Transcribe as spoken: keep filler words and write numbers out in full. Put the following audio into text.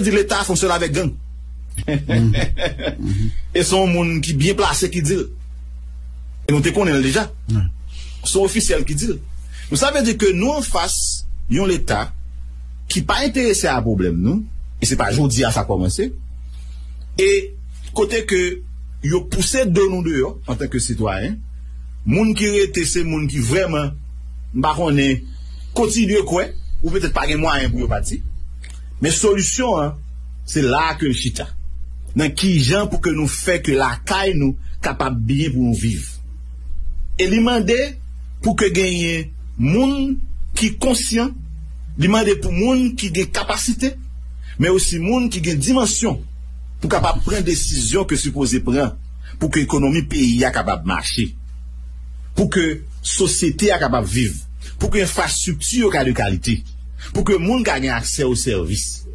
Di Leta fonksyone avèk gang. E se yon moun ki byen plase ki di l. E nou te konnen l deja. Se yon ofisyèl ki di l. Donk, sa vle di ke nou anfas yon Leta ki pa enterese a pwoblèm nou, e se pa jodi a sa kòmanse, e kote ke yo pouse do nou deyò antanke sitwayen, moun ki rete se moun ki vrèman, m pa konnen, kontinye kwè, ou petèt pa gen mwayen pou yo pati. Men solisyon an, se la a ke l chita. Nan ki jan pou ke nou fè ke lakay nou kapab byen pou nou viv. E li mande pou ke genyen moun ki konsyan, li mande pou moun ki gen kapasite, men osi moun ki gen dimansyon pou kapab pran desizyon ke sipoze pran pou ke ekonomi peyi a kapab mache, pou ke sosyete a kapab viv, pou ke enfrastrikti yo ka de kalite, pou ke moun ka gen aksè o sèvis.